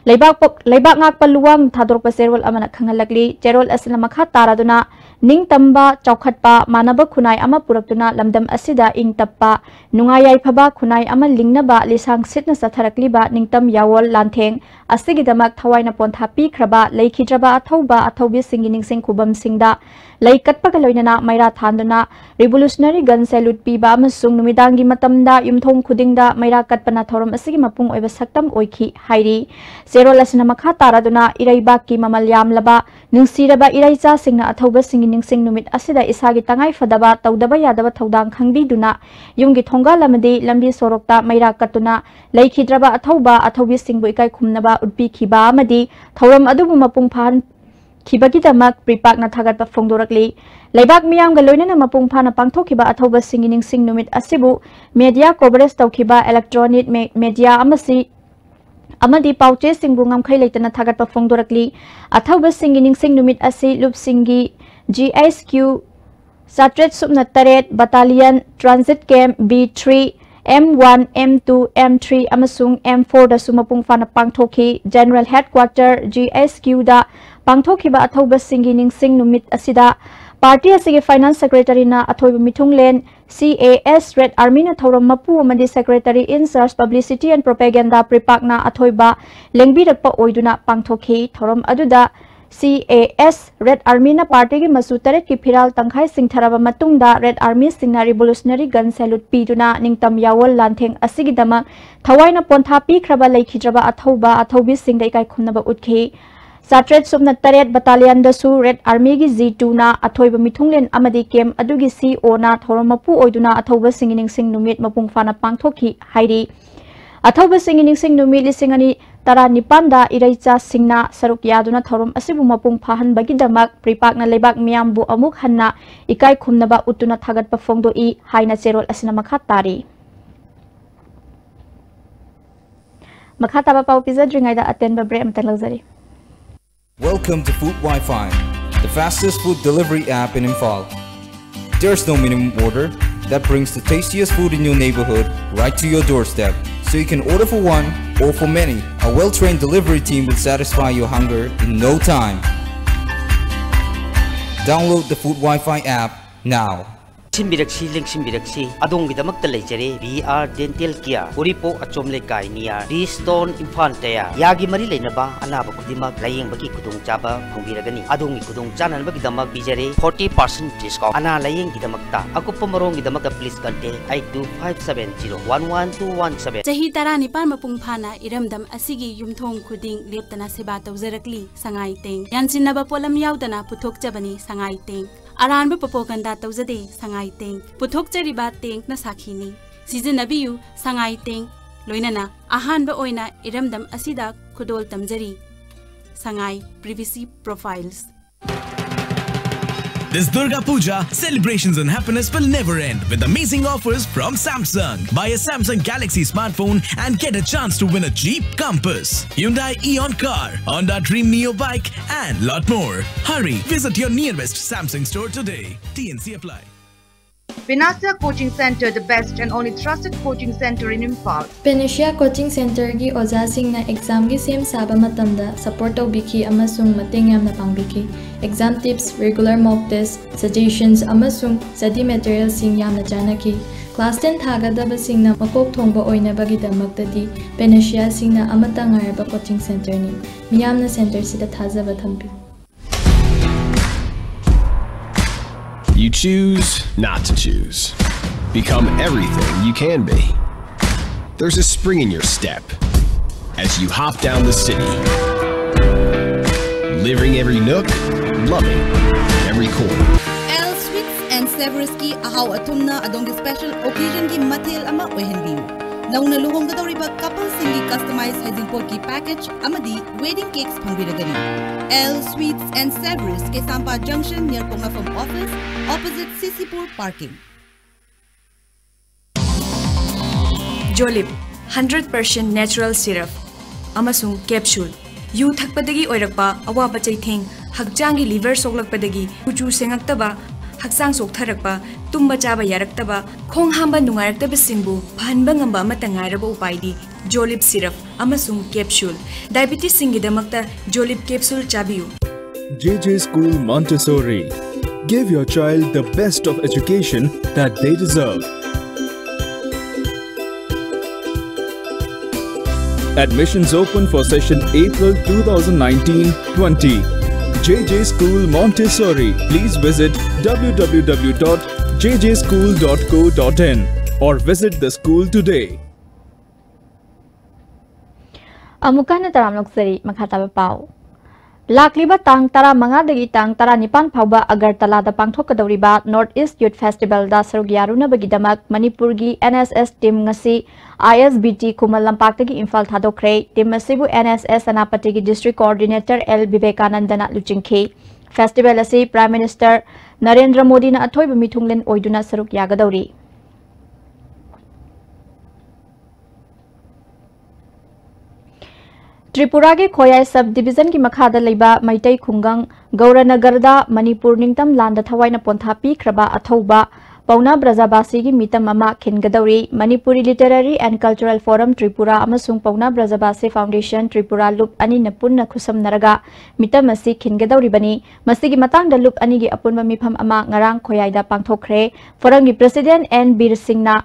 ꯂꯩꯕꯥꯛ ꯄꯣꯛ-, ꯂꯩꯕꯥꯛ ꯉꯥꯛꯄ ꯂꯨꯋꯥꯡ ꯊꯥꯗꯣꯔꯛꯄ ꯆꯦꯔꯣꯜ ꯑꯃꯅ ꯈꯪꯍꯜꯂꯛꯂꯤ꯫ ꯆꯦꯔꯣꯜ ꯑꯁꯤꯅ ꯃꯈꯥ ꯇꯥꯔꯗꯨꯅ ꯅꯤꯡꯇꯝꯕ, ꯆꯥꯎꯈꯠꯄ, ꯃꯥꯟꯅꯕ ꯈꯨꯟꯅꯥꯏ ꯑꯃ ꯄꯨꯔꯛꯇꯨꯅ ꯂꯝꯗꯝ ꯑꯁꯤꯗ ꯏꯪ ꯇꯞꯄ, ꯅꯨꯡꯉꯥꯏ ꯌꯥꯏꯐꯕ ꯈꯨꯟꯅꯥꯏ ꯑꯃ ꯂꯤꯡꯅꯕ ꯂꯤꯁꯥꯡ ꯁꯤꯠꯅ ꯆꯠꯊꯔꯛꯂꯤꯕ ꯅꯤꯡꯇꯝ ꯌꯥꯋꯣꯜ ꯂꯥꯟꯊꯦꯡ ꯑꯁꯤꯒꯤꯗꯃꯛ ꯊꯋꯥꯏꯅ ꯄꯣꯟꯊꯥ ꯄꯤꯈ꯭ꯔꯕ ꯂꯩꯈꯤꯗ꯭ꯔꯕ ꯑꯊꯧꯕ ꯑꯊꯧꯕꯤꯁꯤꯡꯒꯤ ꯅꯤꯡꯁꯤꯡ ꯈꯨꯕꯝꯁꯤꯡꯗ ꯂꯩ ꯀꯠꯄꯒ ꯂꯣꯏꯅꯅ ꯃꯩꯔꯥ ꯊꯥꯟꯗꯨꯅ revolutionary gun salute ꯄꯤꯕ ꯑꯃꯁꯨꯡ ꯅꯨꯃꯤꯗꯥꯡꯒꯤ ꯃꯇꯝꯗ ꯌꯨꯝꯊꯣꯡ ꯈꯨꯗꯤꯡꯗ ꯃꯩꯔꯥ ꯀꯠꯄꯅ ꯊꯧꯔꯝ ꯑꯁꯤꯒꯤ ꯃꯄꯨꯡ ꯑꯣꯏꯕ ꯁꯛꯇꯝ ꯑꯣꯏꯈꯤ ꯍꯥꯏꯔꯤ꯫ ꯆꯦꯔꯣꯜ ꯑꯁꯤꯅ ꯃꯈꯥ ꯇꯥꯔꯗꯨꯅ ꯏꯔꯩꯕꯥꯛꯀꯤ ꯃꯃꯜ ꯌꯥꯝꯂꯕ ꯅꯨꯡꯁꯤꯔꯕ ꯏꯔꯩꯆꯥꯁꯤꯡꯅ ꯑꯊꯧꯕꯁꯤꯡꯒꯤ ꯅꯤꯡꯁꯤꯡ ꯅꯨꯃꯤꯠ ꯑꯁꯤꯗ ꯏꯁꯥꯒꯤ ꯇꯉꯥꯏ ꯐꯗꯕ ꯇꯧꯗꯕ ꯌꯥꯗꯕ ꯊꯧꯗꯥꯡ ꯈꯪꯕꯤꯗꯨꯅ ꯌꯨꯝꯒꯤ ꯊꯣꯡꯒꯥꯜ ꯑꯃꯗꯤ ꯂꯝꯕꯤ ꯁꯣꯔꯣꯛꯇ ꯃꯩꯔꯥ ꯀꯠꯇꯨꯅ ꯂꯩꯈꯤꯗ꯭ꯔꯕ ꯑꯊꯧꯕ ꯑꯊꯧꯕꯤꯁꯤꯡꯕꯨ ꯏꯀꯥꯏ ꯈꯨꯝꯅꯕ ꯎꯠꯄꯤꯈꯤꯕ ꯑꯃꯗꯤ ꯊꯧꯔꯝ ꯑꯗꯨꯕꯨ ꯃꯄꯨꯡ ꯐꯥꯍꯟꯈꯤꯕꯒꯤꯗꯃꯛ ꯄ꯭ꯔꯤꯄꯥꯛꯅ ꯊꯥꯒꯠꯄ ꯐꯣꯡꯗꯣꯔꯛꯂꯤ꯫ ꯂꯩꯕꯥꯛ ꯃꯤꯌꯥꯝꯒ ꯂꯣꯏꯅꯅ ꯃꯄꯨꯡ ꯐꯥꯅ ꯄꯥꯡꯊꯣꯛꯈꯤꯕ ꯑꯊꯧꯕꯁꯤꯡꯒꯤ ꯅꯤꯡꯁꯤꯡ ꯅꯨꯃꯤꯠ ꯑꯁꯤꯕꯨ media coverage ꯇꯧꯈꯤꯕ electronic me-, media ꯑꯃꯁꯤ ꯑꯃꯗꯤ ꯄꯥꯎꯆꯦꯁꯤꯡꯕꯨ ꯉꯝꯈꯩ ꯂꯩꯇꯅ ꯊꯥꯒꯠꯄ ꯐꯣꯡꯗꯣꯔꯛꯂꯤ꯫ ꯑꯊꯧꯕꯁꯤꯡꯒꯤ ꯅꯤꯡꯁꯤꯡ ꯅꯨꯃꯤꯠ ꯑꯁꯤ ꯂꯨꯞꯁꯤꯡꯒꯤ G H Q ꯆꯥꯇ꯭ꯔꯦꯠ ꯁꯨꯞꯅ ꯇꯔꯦꯠ Battalion, Transit Camp B three, M one, M two, M three ꯑꯃꯁꯨꯡ M four ꯗꯁꯨ ꯃꯄꯨꯡ ꯐꯥꯅ ꯄꯥꯡꯊꯣꯛꯈꯤ꯫ General Headquarter G H Q ꯗ ꯄꯥꯡꯊꯣꯛꯈꯤꯕ ꯑꯊꯧꯕꯁꯤꯡꯒꯤ ꯅꯤꯡꯁꯤꯡ ꯅꯨꯃꯤꯠ ꯑꯁꯤꯗ party ꯑꯁꯤꯒꯤ Finance Secretary ꯅ ꯑꯊꯣꯏꯕ ꯃꯤꯊꯨꯡꯂꯦꯟ, C A S Red Army ꯅ ꯊꯧꯔꯝ ꯃꯄꯨ ꯑꯃꯗꯤ Secretary in Charge Publicity and Propaganda ꯄ꯭ꯔꯤꯄꯥꯛꯅ ꯑꯊꯣꯏꯕ ꯂꯦꯡꯕꯤꯔꯛꯄ ꯑꯣꯏꯗꯨꯅ ꯄꯥꯡꯊꯣꯛꯈꯤ꯫ ꯊꯧꯔꯝ ꯑꯗꯨꯗ C A S, Red Armyꯅ partyꯒꯤ ꯃꯆꯨ ꯇꯔꯦꯠꯀꯤ ꯐꯤꯔꯥꯜ ꯇꯪꯈꯥꯏ ꯆꯤꯡꯊꯔꯕ ꯃꯇꯨꯡꯗ, Red Armyꯁꯤꯡꯅ revolutionary gun salute ꯄꯤꯗꯨꯅ ꯅꯤꯡꯇꯝ ꯌꯥꯋꯣꯜ ꯂꯥꯟꯊꯦꯡ ꯑꯁꯤꯒꯤꯗꯃꯛ ꯊꯋꯥꯏꯅ ꯄꯣꯟꯊꯥ ꯄꯤꯈ꯭ꯔꯕ ꯂꯩꯈꯤꯗ꯭ꯔꯕ ꯑꯊꯧꯕ ꯑꯊꯧꯕꯤꯁꯤꯡꯗ ꯏꯀꯥꯏ ꯈꯨꯝꯅꯕ ꯎꯠꯈꯤ꯫ ꯆꯥꯇ꯭ꯔꯦꯠ ꯁꯨꯞꯅ ꯇꯔꯦꯠ battalionꯗꯁꯨ Red Armyꯒꯤ G twoꯅ ꯑꯊꯣꯏꯕ ꯃꯤꯊꯨꯡꯂꯦꯟ ꯑꯃꯗꯤ camp ꯑꯗꯨꯒꯤ COꯅ ꯊꯧꯔꯝ ꯃꯄꯨ ꯑꯣꯏꯗꯨꯅ ꯑꯊꯧꯕꯁꯤꯡꯒꯤ ꯅꯤꯡꯁꯤꯡ ꯅꯨꯃꯤꯠ ꯃꯄꯨꯡ ꯐꯥꯅ ꯄꯥꯡꯊꯣꯛꯈꯤ ꯍꯥꯏꯔꯤ꯫ ꯑꯊꯧꯕꯁꯤꯡꯒꯤ ꯅꯤꯡꯁꯤꯡ ꯅꯨꯃꯤꯠ ꯂꯤꯁꯤꯡ ꯑꯅꯤ ꯇꯔꯥꯅꯤꯄꯥꯟꯗ ꯏꯔꯩꯆꯥꯁꯤꯡꯅ ꯁꯔꯨꯛ ꯌꯥꯗꯨꯅ ꯊꯧꯔꯝ ꯑꯁꯤꯕꯨ ꯃꯄꯨꯡ ꯐꯥꯍꯟꯕꯒꯤꯗꯃꯛ ꯄ꯭ꯔꯤꯄꯥꯛꯅ ꯂꯩꯕꯥꯛ ꯃꯤꯌꯥꯝꯕꯨ ꯑꯃꯨꯛ ꯍꯟꯅ ꯏꯀꯥꯏ ꯈꯨꯝꯅꯕ ꯎꯠꯇꯨꯅ ꯊꯥꯒꯠꯄ ꯐꯣꯡꯗꯣꯛꯏ ꯍꯥꯏꯅ ꯆꯦꯔꯣꯜ ꯑꯁꯤꯅ ꯃꯈꯥ ꯇꯥꯔꯤ꯫ ꯃꯈꯥ ꯇꯥꯕ ꯄꯥꯎ ꯄꯤꯖꯗ꯭ꯔꯤꯉꯩꯗ ꯑꯇꯦꯟꯕ break ꯑꯃꯇ ꯂꯧꯖꯔꯤ꯫ Welcome to Food Wi-Fi, the fastest food delivery app in Imphal. There's no minimum order. That brings the tastiest food in your neighborhood right to your doorstep. So you can order for one or for many. A well-trained delivery team will satisfy your hunger in no time. Download the Food Wi-Fi app now. ꯁꯤꯟꯕꯤꯔꯛꯁꯤ, ꯂꯦꯡꯁꯤꯟꯕꯤꯔꯛꯁꯤ꯫ ꯑꯗꯣꯝꯒꯤꯗꯃꯛꯇ ꯂꯩꯖꯔꯦ B R Dental Care, ꯎꯔꯤꯄꯣꯛ ꯑꯆꯣꯝ ꯂꯩꯀꯥꯏ near Keystone, Imphal ꯇꯌꯥ꯫ ꯌꯥꯒꯤ ꯃꯔꯤ ꯂꯩꯅꯕ ꯑꯅꯥꯕ ꯈꯨꯗꯤꯡꯃꯛ ꯂꯥꯌꯦꯡꯕꯒꯤ ꯈꯨꯗꯣꯡꯆꯥꯕ ꯐꯪꯕꯤꯔꯒꯅꯤ꯫ ꯑꯗꯣꯝꯒꯤ ꯈꯨꯗꯣꯡ ꯆꯥꯅꯅꯕꯒꯤꯗꯃꯛ ꯄꯤꯖꯔꯦ forty percent discount꯫ ꯑꯅꯥ ꯂꯥꯌꯦꯡꯒꯤꯗꯃꯛꯇ ꯑꯀꯨꯞꯄ ꯃꯔꯣꯜꯒꯤꯗꯃꯛꯇ please contact eight two five seven zero one one two one seven꯫ ꯆꯍꯤ ꯇꯔꯥꯅꯤꯄꯥꯟ ꯃꯄꯨꯡ ꯐꯥꯅ ꯏꯔꯝꯗꯝ ꯑꯁꯤꯒꯤ ꯌꯨꯝꯊꯣꯡ ꯈꯨꯗꯤꯡ ꯂꯦꯞꯇꯅ ꯁꯦꯕꯥ ꯇꯧꯖꯔꯛꯂꯤ ꯁꯉꯥꯏ ꯇꯦꯡ꯫ ꯌꯥꯟꯁꯤꯟꯅꯕ ꯄꯣꯠꯂꯝ ꯌꯥꯎꯗꯅ ꯄꯨꯊꯣꯛꯆꯕꯅꯤ ꯁꯉꯥꯏ ꯇꯦꯡ꯫ ꯑꯔꯥꯟꯕ propaganda ꯇꯧꯖꯗꯦ ꯁꯉꯥꯏ ꯇꯦꯡ꯫ ꯄꯨꯊꯣꯛꯆꯔꯤꯕ ꯇꯦꯡꯅ ꯁꯥꯈꯤꯅꯤ꯫ ꯁꯤꯖꯤꯟꯅꯕꯤꯌꯨ ꯁꯉꯥꯏ ꯇꯦꯡ, ꯂꯣꯏꯅꯅ ꯑꯍꯥꯟꯕ ꯑꯣꯏꯅ ꯏꯔꯝꯗꯝ ꯑꯁꯤꯗ ꯈꯨꯗꯣꯜ ꯇꯝꯖꯔꯤ꯫ ꯁꯉꯥꯏ Privacy Profiles꯫ This Durga Puja, celebrations and happiness will never end with amazing offers from Samsung. Buy a Samsung Galaxy smartphone and get a chance to win a Jeep Compass, Hyundai Eon car, Honda Dream Neo bike, and lot more. Hurry, visit your nearest Samsung store today. T N C apply. Panacea Coaching Center, the best and only trusted coaching center in Imphal. Panacea Coaching Centerꯒꯤ ꯑꯣꯖꯥꯁꯤꯡꯅ examꯒꯤ ꯁꯦꯝ ꯁꯥꯕ ꯃꯇꯝꯗ support ꯇꯧꯕꯤꯈꯤ ꯑꯃꯁꯨꯡ ꯃꯇꯦꯡ ꯌꯥꯝꯅ ꯄꯥꯡꯕꯤꯈꯤ꯫ Exam tips, regular mock test, suggestions, ꯑꯃꯁꯨꯡ study materialꯁꯤꯡ ꯌꯥꯝꯅ ꯆꯥꯟꯅꯈꯤ꯫ Class ten ꯊꯥꯒꯗꯕꯁꯤꯡꯅ ꯃꯀꯣꯛ ꯊꯣꯡꯕ ꯑꯣꯏꯅꯕꯒꯤꯗꯃꯛꯇꯗꯤ Panaceaꯁꯤꯡꯅ ꯑꯃꯠꯇ ꯉꯥꯏꯔꯕ coaching centerꯅꯤ꯫ ꯃꯤꯌꯥꯝꯅ centerꯁꯤꯗ ꯊꯥꯖꯕ ꯊꯝꯕꯤꯌꯨ꯫ Choose not to choose. Become everything you can be. There's a spring in your step as you hop down the city. Living every nook, loving every corner. L Sweets and Savories ꯀꯤ ꯑꯍꯥꯎ ꯑꯊꯨꯝꯅ ꯑꯗꯣꯝꯒꯤ special occasion ꯒꯤ ꯃꯊꯦꯜ ꯑꯃ ꯑꯣꯏꯍꯟꯕꯤꯌꯨ꯫ ꯅꯧꯅ ꯂꯨꯍꯣꯡꯒꯗꯧꯔꯤꯕ couple ꯁꯤꯡꯒꯤ customize ꯍꯩꯖꯤꯡꯄꯣꯠꯀꯤ package ꯑꯃꯗꯤ wedding cakes ꯐꯪꯕꯤꯔꯒꯅꯤ꯫ L Sweets and Savories, Keishampat junction near ꯄꯣꯛꯅꯐꯝ office, opposite C C Pur parking. Jolib, hundred percent natural syrup ꯑꯃꯁꯨꯡ capsule꯫ ꯌꯨ ꯊꯛꯄꯗꯒꯤ ꯑꯣꯏꯔꯛꯄ ꯑꯋꯥꯕ ꯆꯩꯊꯦꯡ, ꯍꯛꯆꯥꯡꯒꯤ liver ꯁꯣꯛꯂꯛꯄꯗꯒꯤ ꯀꯨꯆꯨ ꯁꯦꯡꯉꯛꯇꯕ, ꯍꯛꯆꯥꯡ ꯆꯣꯛꯊꯔꯛꯄ, ꯇꯨꯝꯕ ꯆꯥꯕ ꯌꯥꯔꯛꯇꯕ, ꯈꯣꯡ ꯍꯥꯝꯕ ꯅꯨꯡꯉꯥꯏꯔꯛꯇꯕꯁꯤꯡꯕꯨ ꯐꯍꯟꯕ ꯉꯝꯕ ꯑꯃꯠꯇ ꯉꯥꯏꯔꯕ ꯎꯄꯥꯏꯗꯤ Jolib syrup ꯑꯃꯁꯨꯡ capsule꯫ Diabetes ꯁꯤꯡꯒꯤꯗꯃꯛꯇ Jolib capsule ꯆꯥꯕꯤꯌꯨ꯫ J J School Montessori. Give your child the best of education that they deserve. Admissions open for session April two thousand nineteen twenty. J J School Montessori. Please visit w w w dot j j school dot co dot in or visit the school today. ꯑꯃꯨꯛꯀ ꯍꯟꯅ ꯇꯔꯥꯝꯅ ꯑꯣꯛꯆꯔꯤ꯫ ꯃꯈꯥ ꯇꯥꯕ ꯄꯥꯎ꯫ ꯂꯥꯛꯂꯤꯕ ꯇꯥꯡ ꯇꯔꯥꯃꯉꯥꯗꯒꯤ ꯇꯥꯡ ꯇꯔꯥꯅꯤꯄꯥꯟ ꯐꯥꯎꯕ ꯑꯒꯔꯇꯂꯥꯗ ꯄꯥꯡꯊꯣꯛꯀꯗꯧꯔꯤꯕ North East Youth Festivalꯗ ꯁꯔꯨꯛ ꯌꯥꯔꯨꯅꯕꯒꯤꯗꯃꯛ ꯃꯅꯤꯄꯨꯔꯒꯤ N S S team ꯉꯁꯤ I S B T Khuman ꯂꯝꯄꯥꯛꯇꯒꯤ Imphal ꯊꯥꯗꯣꯛꯈ꯭ꯔꯦ꯫ Team ꯑꯁꯤꯕꯨ N S S ꯁꯦꯅꯥꯄꯇꯤꯒꯤ district coordinator L ꯕꯤꯕꯦꯀꯥꯅꯟꯗꯅ ꯂꯨꯆꯤꯡꯈꯤ꯫ Festival ꯑꯁꯤ Prime Minister ꯅꯔꯦꯟꯗ꯭ꯔ ꯃꯣꯗꯤꯅ ꯑꯊꯣꯏꯕ ꯃꯤꯊꯨꯡꯂꯦꯟ ꯑꯣꯏꯗꯨꯅ ꯁꯔꯨꯛ ꯌꯥꯒꯗꯧꯔꯤ꯫ ꯇ꯭ꯔꯤꯄꯨꯔꯥꯒꯤ ꯈꯣꯌꯥꯏ sub divisionꯒꯤ ꯃꯈꯥꯗ ꯂꯩꯕ ꯃꯩꯇꯩ ꯈꯨꯡꯒꯪ ꯒꯧꯔꯅꯒꯔꯗ ꯃꯅꯤꯄꯨꯔ ꯅꯤꯡꯇꯝ ꯂꯥꯟꯗ ꯊꯋꯥꯏꯅ ꯄꯣꯟꯊꯥ ꯄꯤꯈ꯭ꯔꯕ ꯑꯊꯧꯕ ꯄꯧꯅꯥ ꯕ꯭ꯔꯖꯕꯥꯁꯤꯒꯤ ꯃꯤꯇꯝ ꯑꯃ ꯈꯤꯟꯒꯗꯧꯔꯤ꯫ Manipuri Literary and Cultural Forum Tripura ꯑꯃꯁꯨꯡ ꯄꯧꯅꯥ ꯕ꯭ꯔꯖꯕꯥꯁꯤ Foundation Tripura ꯂꯨꯞ ꯑꯅꯤꯅ ꯄꯨꯟꯅ ꯈꯨꯠꯁꯝꯅꯔꯒ ꯃꯤꯇꯝ ꯑꯁꯤ ꯈꯤꯟꯒꯗꯧꯔꯤꯕꯅꯤ꯫ ꯃꯁꯤꯒꯤ ꯃꯇꯥꯡꯗ ꯂꯨꯞ ꯑꯅꯤꯒꯤ ꯑꯄꯨꯟꯕ ꯃꯤꯐꯝ ꯑꯃ ꯉꯔꯥꯡ ꯈꯣꯌꯥꯏꯗ ꯄꯥꯡꯊꯣꯛꯈ꯭ꯔꯦ꯫ Forumꯒꯤ President N ꯕꯤꯔ ꯁꯤꯡꯅ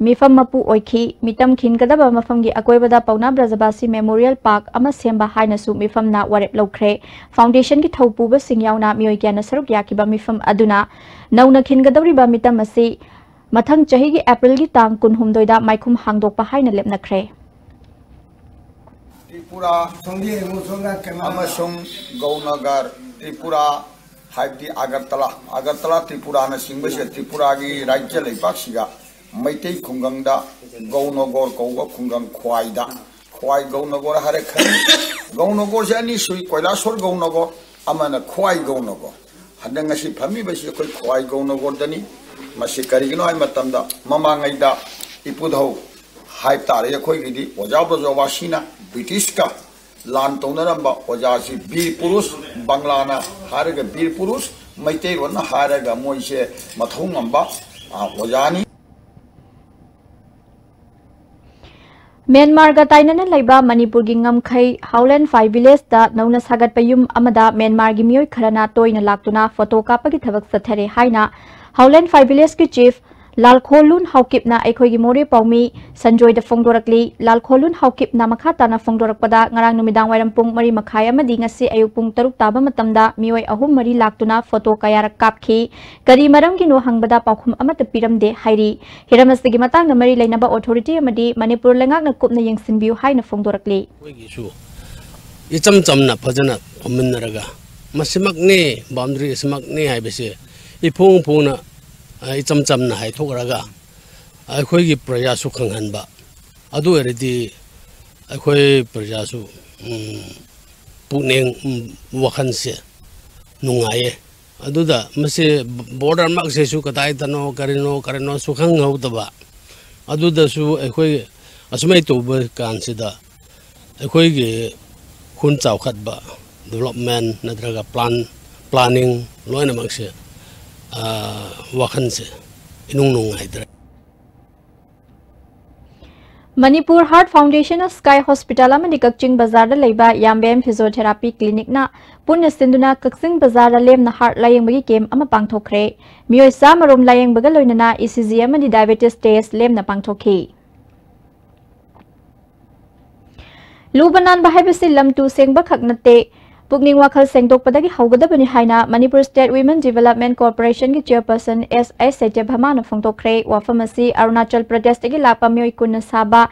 ꯃꯤꯐꯝ ꯃꯄꯨ ꯑꯣꯏꯈꯤ꯫ ꯃꯤꯇꯝ ꯈꯤꯟꯒꯗꯕ ꯃꯐꯝꯒꯤ ꯑꯀꯣꯏꯕꯗ ꯄꯥꯎꯅꯥ ꯕ꯭ꯔꯖꯕꯥꯁꯤ ꯃꯦꯃꯣꯔꯤꯌꯦꯜ ꯄꯥꯔꯛ ꯑꯃ ꯁꯦꯝꯕ ꯍꯥꯏꯅꯁꯨ ꯃꯤꯐꯝꯅ ꯋꯥꯔꯦꯞ ꯂꯧꯈ꯭ꯔꯦ꯫ ꯐꯥꯎꯟꯗꯦꯁꯟꯒꯤ ꯊꯧ ꯄꯨꯕꯁꯤꯡ ꯌꯥꯎꯅ ꯃꯤꯑꯣꯏ ꯀꯌꯥꯅ ꯁꯔꯨꯛ ꯌꯥꯈꯤꯕ ꯃꯤꯐꯝ ꯑꯗꯨꯅ ꯅꯧꯅ ꯈꯤꯟꯒꯗꯧꯔꯤꯕ ꯃꯤꯇꯝ ꯑꯁꯤ ꯃꯊꯪ ꯆꯍꯤꯒꯤ ꯑꯦꯄ꯭ꯔꯤꯜꯒꯤ ꯇꯥꯡ ꯀꯨꯟꯍꯨꯝꯗꯣꯏꯗ ꯃꯥꯏꯈꯨꯝ ꯍꯥꯡꯗꯣꯛꯄ ꯍꯥꯏꯅ ꯂꯦꯞꯅꯈ꯭ꯔꯦ꯫ ꯇ꯭ꯔꯤꯄꯨꯔꯥ ꯑꯃꯁꯨꯡ ꯒꯧꯅꯒꯔ, ꯇ꯭ꯔꯤꯄꯨꯔꯥ ꯍꯥꯏꯕꯗꯤ ꯑꯒꯔꯇꯂꯥ, ꯑꯒꯔꯇꯂꯥ ꯇ꯭ꯔꯤꯄꯨꯔꯥꯅꯆꯤꯡꯕꯁꯦ ꯇ꯭ꯔꯤꯄꯨꯔꯥꯒꯤ ꯔꯥꯖ꯭ꯌ ꯂꯩꯕꯥꯛꯁꯤꯗ ꯃꯩꯇꯩ ꯈꯨꯡꯒꯪꯗ ꯒꯧꯅꯒꯣꯔ ꯀꯧꯕ ꯈꯨꯡꯒꯪ ꯈ꯭ꯋꯥꯏꯗ, ꯈ꯭ꯋꯥꯏ ꯒꯧꯅꯒꯣꯔ ꯍꯥꯏꯔ ꯈꯪꯉꯤ꯫ ꯒꯧꯅꯒꯣꯔꯁꯦ ꯑꯅꯤ ꯁꯨꯏ, ꯀꯣꯏꯂꯥꯁꯣꯔ ꯒꯧꯅꯒꯣꯔ, ꯑꯃꯅ ꯈ꯭ꯋꯥꯏ ꯒꯧꯅꯒꯣꯔ꯫ ꯍꯟꯗꯛ ꯉꯁꯤ ꯐꯝꯃꯤꯕꯁꯤ ꯑꯩꯈꯣꯏ ꯈ꯭ꯋꯥꯏ ꯒꯧꯅꯒꯣꯔꯗꯅꯤ꯫ ꯃꯁꯤ ꯀꯔꯤꯒꯤꯅꯣ ꯍꯥꯏꯕ ꯃꯇꯝꯗ ꯃꯃꯥꯡꯉꯩꯗ ꯏꯄꯨꯙꯧ ꯍꯥꯏꯕ ꯇꯥꯔꯦ ꯑꯩꯈꯣꯏꯒꯤꯗꯤ ꯑꯣꯖꯥ ꯕ꯭ꯔꯖꯕꯥꯁꯤꯅ ꯕ꯭ꯔꯤꯇꯤꯁꯀ ꯂꯥꯟ ꯇꯧꯅꯔꯝꯕ ꯑꯣꯖꯥꯁꯤ ꯕꯤꯔ ꯄꯨꯔꯨꯁ, ꯕꯪꯂꯥꯅ ꯍꯥꯏꯔꯒ ꯕꯤꯔ ꯄꯨꯔꯨꯁ, ꯃꯩꯇꯩꯔꯣꯟꯅ ꯍꯥꯏꯔꯒ ꯃꯣꯏꯁꯦ ꯃꯊꯧ ꯉꯝꯕ, ꯑ, ꯑꯣꯖꯥꯅꯤ꯫ ꯃ꯭ꯌꯥꯟꯃꯥꯔꯒ ꯇꯥꯏꯅꯅ ꯂꯩꯕ ꯃꯅꯤꯄꯨꯔꯒꯤ ꯉꯝꯈꯩ ꯍꯥꯎꯂꯦꯟꯐꯥꯏ ꯚꯤꯂꯦꯖꯇ ꯅꯧꯅ ꯁꯥꯒꯠꯄ ꯌꯨꯝ ꯑꯃꯗ ꯃ꯭ꯌꯥꯟꯃꯥꯔꯒꯤ ꯃꯤꯑꯣꯏ ꯈꯔꯅ ꯇꯣꯏꯅ ꯂꯥꯛꯇꯨꯅ ꯐꯣꯇꯣ ꯀꯥꯞꯄꯒꯤ ꯊꯕꯛ ꯆꯠꯊꯔꯦ ꯍꯥꯏꯅ ꯍꯥꯎꯂꯦꯟꯐꯥꯏ ꯚꯤꯂꯦꯖꯀꯤ ꯆꯤꯐ ꯂꯥꯜꯈꯣꯂꯨꯟ ꯍꯥꯎꯀꯤꯞꯅ ꯑꯩꯈꯣꯏꯒꯤ ꯃꯣꯔꯦ ꯄꯥꯎꯃꯤ ꯁꯟꯖꯣꯏꯗ ꯐꯣꯡꯗꯣꯔꯛꯂꯤ꯫ ꯂꯥꯜꯈꯣꯂꯨꯟ ꯍꯥꯎꯀꯤꯞꯅ ꯃꯈꯥ ꯇꯥꯅ ꯐꯣꯡꯗꯣꯔꯛꯄꯗ, ꯉꯔꯥꯡ ꯅꯨꯃꯤꯗꯥꯡ ꯋꯥꯏꯔꯝ ꯄꯨꯡ ꯃꯔꯤ ꯃꯈꯥꯏ ꯑꯃꯗꯤ ꯉꯁꯤ ꯑꯌꯨꯛ ꯄꯨꯡ ꯇꯔꯨꯛ ꯇꯥꯕ ꯃꯇꯝꯗ ꯃꯤꯑꯣꯏ ꯑꯍꯨꯝ ꯃꯔꯤ ꯂꯥꯛꯇꯨꯅ ꯐꯣꯇꯣ ꯀꯌꯥꯔꯛ ꯀꯥꯞꯈꯤ꯫ ꯀꯔꯤ ꯃꯔꯝꯒꯤꯅꯣ ꯍꯪꯕꯗ ꯄꯥꯎꯈꯨꯝ ꯑꯃꯠꯇ ꯄꯤꯔꯝꯗꯦ ꯍꯥꯏꯔꯤ꯫ ꯍꯤꯔꯝ ꯑꯁꯤꯒꯤ ꯃꯇꯥꯡꯗ ꯃꯔꯤ ꯂꯩꯅꯕ ꯑꯣꯊꯣꯔꯤꯇꯤ ꯑꯃꯗꯤ ꯃꯅꯤꯄꯨꯔ ꯂꯩꯉꯥꯛꯅ ꯀꯨꯞꯅ ꯌꯦꯡꯁꯤꯟꯕꯤꯌꯨ ꯍꯥꯏꯅ ꯐꯣꯡꯗꯣꯔꯛꯂꯤ꯫ ꯑꯩꯈꯣꯏꯒꯤꯁꯨ ꯏꯆꯝ ꯆꯝꯅ ꯐꯖꯅ ꯐꯝꯃꯤꯟꯅꯔꯒ ꯃꯁꯤꯃꯛꯅꯤ, ꯕꯥꯎꯟꯗꯔꯤ ꯑꯁꯤꯃꯛꯅꯤ ꯍꯥꯏꯕꯁꯦ ꯏꯐꯣꯡ ꯐꯣꯡꯅ, ꯑ, ꯏꯆꯝ ꯆꯝꯅ ꯍꯥꯏꯊꯣꯛꯂꯒ ꯑꯩꯈꯣꯏꯒꯤ ꯄ꯭ꯔꯖꯥꯁꯨ ꯈꯪꯍꯟꯕ꯫ ꯑꯗꯨ ꯑꯣꯏꯔꯗꯤ ꯑꯩꯈꯣꯏ ꯄ꯭ꯔꯖꯥꯁꯨ, ꯎꯝ, ꯄꯨꯛꯅꯤꯡ, ꯎꯝ, ꯋꯥꯈꯜꯁꯦ ꯅꯨꯡꯉꯥꯏꯌꯦ꯫ ꯑꯗꯨꯗ ꯃꯁꯤ ꯕꯣꯔꯗꯔꯃꯛꯁꯤꯁꯨ ꯀꯗꯥꯏꯗꯅꯣ, ꯀꯔꯤꯅꯣ, ꯀꯔꯤꯅꯣꯁꯨ ꯈꯪꯍꯧꯗꯕ꯫ ꯑꯗꯨꯗꯁꯨ ꯑꯩꯈꯣꯏ ꯑꯁꯨꯃꯥꯏꯅ ꯇꯧꯕ ꯀꯥꯟꯁꯤꯗ ꯑꯩꯈꯣꯏꯒꯤ ꯈꯨꯟ ꯆꯥꯎꯈꯠꯄ, ꯗꯤꯕꯂꯞꯃꯦꯟ ꯅꯠꯇ꯭ꯔꯒ ꯄ꯭ꯂꯥꯟ, ꯄ꯭ꯂꯥꯅꯤꯡ ꯂꯣꯏꯅꯃꯛꯁꯦ, ꯑ, ꯋꯥꯈꯜꯁꯦ ꯏꯅꯨꯡ ꯅꯨꯡꯉꯥꯏꯇ꯭ꯔꯦ꯫ Manipur Heart Foundation of Sky Hospital ꯑꯃꯗꯤ ꯀꯛꯆꯤꯡ ꯕꯖꯥꯔꯗ ꯂꯩꯕ ꯌꯥꯝꯕꯦꯝ Physiotherapy Clinicꯅ ꯄꯨꯟꯅ ꯁꯤꯟꯗꯨꯅ ꯀꯛꯆꯤꯡ ꯕꯖꯥꯔꯗ ꯂꯦꯝꯅ heart ꯂꯥꯌꯦꯡꯕꯒꯤ camp ꯑꯃ ꯄꯥꯡꯊꯣꯛꯈ꯭ꯔꯦ꯫ ꯃꯤꯑꯣꯏ ꯆꯥꯝꯃ ꯔꯣꯝ ꯂꯥꯌꯦꯡꯕꯒ ꯂꯣꯏꯅꯅ E C G ꯑꯃꯗꯤ diabetes test ꯂꯦꯝꯅ ꯄꯥꯡꯊꯣꯛꯈꯤ꯫ ꯂꯨꯕ ꯅꯥꯟꯕ ꯍꯥꯏꯕꯁꯤ ꯂꯝ ꯇꯨ ꯁꯦꯡꯕ ꯈꯛ ꯅꯠꯇꯦ, ꯄꯨꯛꯅꯤꯡ ꯋꯥꯈꯜ ꯁꯦꯡꯗꯣꯛꯄꯗꯒꯤ ꯍꯧꯒꯗꯕꯅꯤ ꯍꯥꯏꯅ Manipur State Women Development Corporationꯒꯤ chairperson S I ꯁꯇ꯭ꯌꯚꯥꯃꯥꯅ ꯐꯣꯡꯗꯣꯛꯈ꯭ꯔꯦ꯫ ꯋꯥꯐꯝ ꯑꯁꯤ ꯑꯔꯨꯅꯥꯆꯜ ꯄ꯭ꯔꯗꯦꯁꯇꯒꯤ ꯂꯥꯛꯄ ꯃꯤꯑꯣꯏ ꯀꯨꯟꯅ ꯁꯥꯕ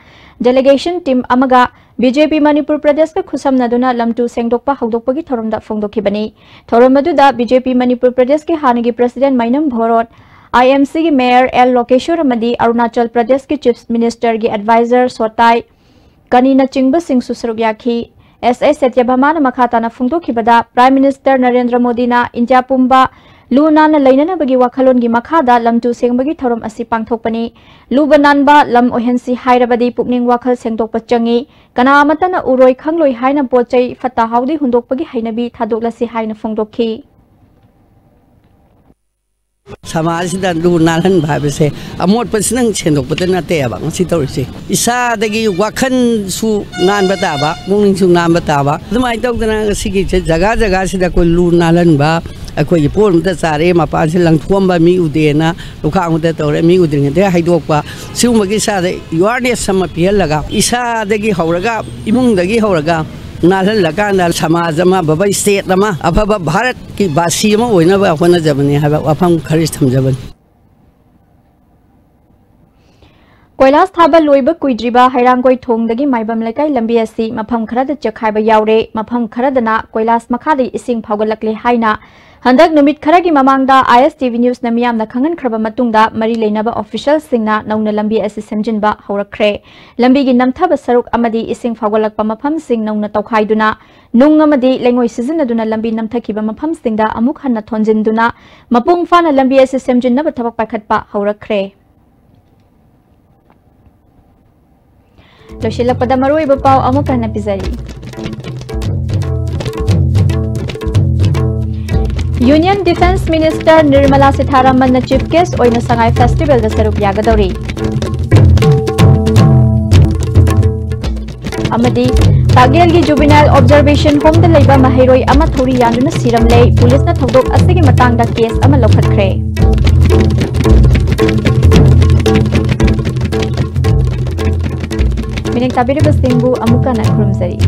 delegation team ꯑꯃꯒ B J P ꯃꯅꯤꯄꯨꯔ ꯄ꯭ꯔꯗꯦꯁꯀ ꯈꯨꯠꯁꯝꯅꯗꯨꯅ ꯂꯝ ꯇꯨ ꯁꯦꯡꯗꯣꯛꯄ ꯍꯧꯗꯣꯛꯄꯒꯤ ꯊꯧꯔꯝꯗ ꯐꯣꯡꯗꯣꯛꯈꯤꯕꯅꯤ꯫ ꯊꯧꯔꯝ ꯑꯗꯨꯗ B J P ꯃꯅꯤꯄꯨꯔ ꯄ꯭ꯔꯗꯦꯁꯀꯤ ꯍꯥꯟꯅꯒꯤ president ꯃꯥꯏꯅꯝ ꯚꯣꯔꯣꯠ, I M Cꯒꯤ mayor L ꯂꯣꯀꯦꯁꯣꯔ ꯑꯃꯗꯤ ꯑꯔꯨꯅꯥꯆꯜ ꯄ꯭ꯔꯗꯦꯁꯀꯤ chief ministerꯒꯤ advisor ꯁꯣꯇꯥꯏ ꯀꯅꯤꯅꯆꯤꯡꯕꯁꯤꯡꯁꯨ ꯁꯔꯨꯛ ꯌꯥꯈꯤ꯫ S I ꯁꯇ꯭ꯌꯚꯥꯃꯥꯅ ꯃꯈꯥ ꯇꯥꯅ ꯐꯣꯡꯗꯣꯛꯈꯤꯕꯗ, Prime Minister ꯅꯔꯦꯟꯗ꯭ꯔ ꯃꯣꯗꯤꯅ ꯏꯟꯗꯤꯌꯥ ꯄꯨꯝꯕ ꯂꯨ ꯅꯥꯟꯅ ꯂꯩꯅꯅꯕꯒꯤ ꯋꯥꯈꯜꯂꯣꯟꯒꯤ ꯃꯈꯥꯗ ꯂꯝ ꯇꯨ ꯁꯦꯡꯕꯒꯤ ꯊꯧꯔꯝ ꯑꯁꯤ ꯄꯥꯡꯊꯣꯛꯄꯅꯤ꯫ ꯂꯨꯕ ꯅꯥꯟꯕ ꯂꯝ ꯑꯣꯏꯍꯟꯁꯤ ꯍꯥꯏꯔꯕꯗꯤ ꯄꯨꯛꯅꯤꯡ ꯋꯥꯈꯜ ꯁꯦꯡꯗꯣꯛꯄ ꯆꯪꯏ꯫ ꯀꯅꯥ ꯑꯃꯠꯇꯅ ꯎꯔꯣꯏ ꯈꯪꯂꯣꯏ ꯍꯥꯏꯅ ꯄꯣꯠ ꯆꯩ ꯐꯠꯇ ꯍꯥꯎꯗꯤ ꯍꯨꯟꯗꯣꯛꯄꯒꯤ ꯍꯩꯅꯕꯤ ꯊꯥꯗꯣꯛꯂꯁꯤ ꯍꯥꯏꯅ ꯐꯣꯡꯗꯣꯛꯈꯤ꯫ ꯁꯃꯥꯖꯁꯤꯗ ꯂꯨ ꯅꯥꯜꯍꯟꯕ ꯍꯥꯏꯕꯁꯦ ꯑꯃꯣꯠꯄꯁꯤꯅꯪ ꯁꯦꯡꯗꯣꯛꯄꯗ ꯅꯠꯇꯦꯕ ꯉꯁꯤ ꯇꯧꯔꯤꯁꯦ꯫ ꯏꯁꯥꯗꯒꯤ ꯋꯥꯈꯜꯁꯨ ꯅꯥꯟꯕ ꯇꯥꯕ, ꯄꯨꯛꯅꯤꯡꯁꯨ ꯅꯥꯟꯕ ꯇꯥꯕ꯫ ꯑꯗꯨꯃꯥꯏꯅ ꯇꯧꯗꯅ ꯉꯁꯤꯒꯤꯁꯦ ꯖꯒꯥ ꯖꯒꯥꯁꯤꯗ ꯑꯩꯈꯣꯏ ꯂꯨ ꯅꯥꯜꯍꯟꯕ, ꯑꯩꯈꯣꯏꯒꯤ ꯄꯣꯠ ꯑꯃꯇ ꯆꯥꯔꯦ, ꯃꯄꯥꯟꯁꯤ ꯂꯪꯊꯣꯛꯑꯝꯕ, ꯃꯤ ꯎꯗꯦꯅ ꯂꯨꯈꯥꯛ ꯑꯃꯇ ꯇꯧꯔꯦ, ꯃꯤ ꯎꯗ꯭ꯔꯤꯉꯩꯗ ꯍꯩꯗꯣꯛꯄ, ꯁꯤꯒꯨꯝꯕꯒꯤ ꯏꯁꯥꯗ awareness ꯑꯃ ꯄꯤꯍꯜꯂꯒ, ꯏꯁꯥꯗꯒꯤ ꯍꯧꯔꯒ, ꯏꯃꯨꯡꯗꯒꯤ ꯍꯧꯔꯒ ꯅꯥꯜꯍꯜꯂꯀꯥꯟꯗ ꯁꯃꯥꯖ ꯑꯃ, ꯑꯐꯕ state ꯑꯃ, ꯑꯐꯕ ꯚꯥꯔꯠꯀꯤ ꯕꯥꯁꯤ ꯑꯃ ꯑꯣꯏꯅꯕ ꯍꯣꯠꯅꯖꯕꯅꯤ ꯍꯥꯏꯕ ꯋꯥꯐꯝ ꯈꯔ ꯊꯝꯖꯕꯅꯤ꯫ ꯀꯣꯏꯂꯥꯁ ꯊꯥꯕ ꯂꯣꯏꯕ ꯀꯨꯏꯗ꯭ꯔꯤꯕ ꯍꯩꯔꯥꯡꯒꯣꯏ ꯊꯣꯡꯗꯒꯤ ꯃꯥꯏꯕꯝ ꯂꯩꯀꯥꯏ ꯂꯝꯕꯤ ꯑꯁꯤ ꯃꯐꯝ ꯈꯔꯗ ꯆꯦꯛꯈꯥꯏꯕ ꯌꯥꯎꯔꯦ, ꯃꯐꯝ ꯈꯔꯗꯅ ꯀꯣꯏꯂꯥꯁ ꯃꯈꯥꯗꯒꯤ ꯏꯁꯤꯡ ꯐꯥꯎꯒꯠꯂꯛꯂꯦ ꯍꯥꯏꯅ ꯍꯟꯗꯛ ꯅꯨꯃꯤꯠ ꯈꯔꯒꯤ ꯃꯃꯥꯡꯗ I S T V Newsꯅ ꯃꯤꯌꯥꯝꯅ ꯈꯪꯍꯟꯈ꯭ꯔꯕ ꯃꯇꯨꯡꯗ ꯃꯔꯤ ꯂꯩꯅꯕ officialꯁꯤꯡꯅ ꯅꯧꯅ ꯂꯝꯕꯤ ꯑꯁꯤ ꯁꯦꯝꯖꯤꯟꯕ ꯍꯧꯔꯛꯈ꯭ꯔꯦ꯫ ꯂꯝꯕꯤꯒꯤ ꯅꯝꯊꯕ ꯁꯔꯨꯛ ꯑꯃꯗꯤ ꯏꯁꯤꯡ ꯐꯥꯎꯒꯠꯂꯛꯄ ꯃꯐꯝꯁꯤꯡ ꯅꯧꯅ ꯇꯧꯈꯥꯏꯗꯨꯅ, ꯅꯨꯡ ꯑꯃꯗꯤ ꯂꯩꯉꯣꯏ ꯁꯤꯖꯤꯟꯅꯗꯨꯅ ꯂꯝꯕꯤ ꯅꯝꯊꯈꯤꯕ ꯃꯐꯝꯁꯤꯡꯗ ꯑꯃꯨꯛ ꯍꯟꯅ ꯊꯣꯟꯖꯤꯟꯗꯨꯅ, ꯃꯄꯨꯡ ꯐꯥꯅ ꯂꯝꯕꯤ ꯑꯁꯤ ꯁꯦꯝꯖꯤꯟꯅꯕ ꯊꯕꯛ ꯄꯥꯏꯈꯠꯄ ꯍꯧꯔꯛꯈ꯭ꯔꯦ꯫ ꯂꯣꯏꯁꯤꯜꯂꯛꯄꯗ ꯃꯔꯨꯑꯣꯏꯕ ꯄꯥꯎ ꯑꯃꯨꯛ ꯍꯟꯅ ꯄꯤꯖꯔꯤ꯫ Union Defence Minister Nirmala Sitharamanꯅ chief guest ꯑꯣꯏꯅ ꯁꯉꯥꯏ Festivalꯗ ꯁꯔꯨꯛ ꯌꯥꯒꯗꯧꯔꯤ꯫ ꯑꯃꯗꯤ ꯇꯥꯒꯦꯜꯒꯤ ꯖꯨꯕꯤꯅꯥꯏꯜ ꯑꯣꯕꯖꯔꯕꯦꯁꯟ ꯍꯣꯝꯗ ꯂꯩꯕ ꯃꯍꯩꯔꯣꯏ ꯑꯃ ꯊꯧꯔꯤ ꯌꯥꯟꯗꯨꯅ ꯁꯤꯔꯝꯂꯦ꯫ ꯄꯨꯂꯤꯁꯅ ꯊꯧꯗꯣꯛ ꯑꯁꯤꯒꯤ ꯃꯇꯥꯡꯗ ꯀꯦꯁ ꯑꯃ ꯂꯧꯈꯠꯈ꯭ꯔꯦ꯫ ꯃꯤꯅꯤꯡ ꯇꯥꯕꯤꯔꯤꯕꯁꯤꯡꯕꯨ ꯑꯃꯨꯛ ꯍꯟꯅ ꯈꯨꯔꯨꯝꯖꯔꯤ꯫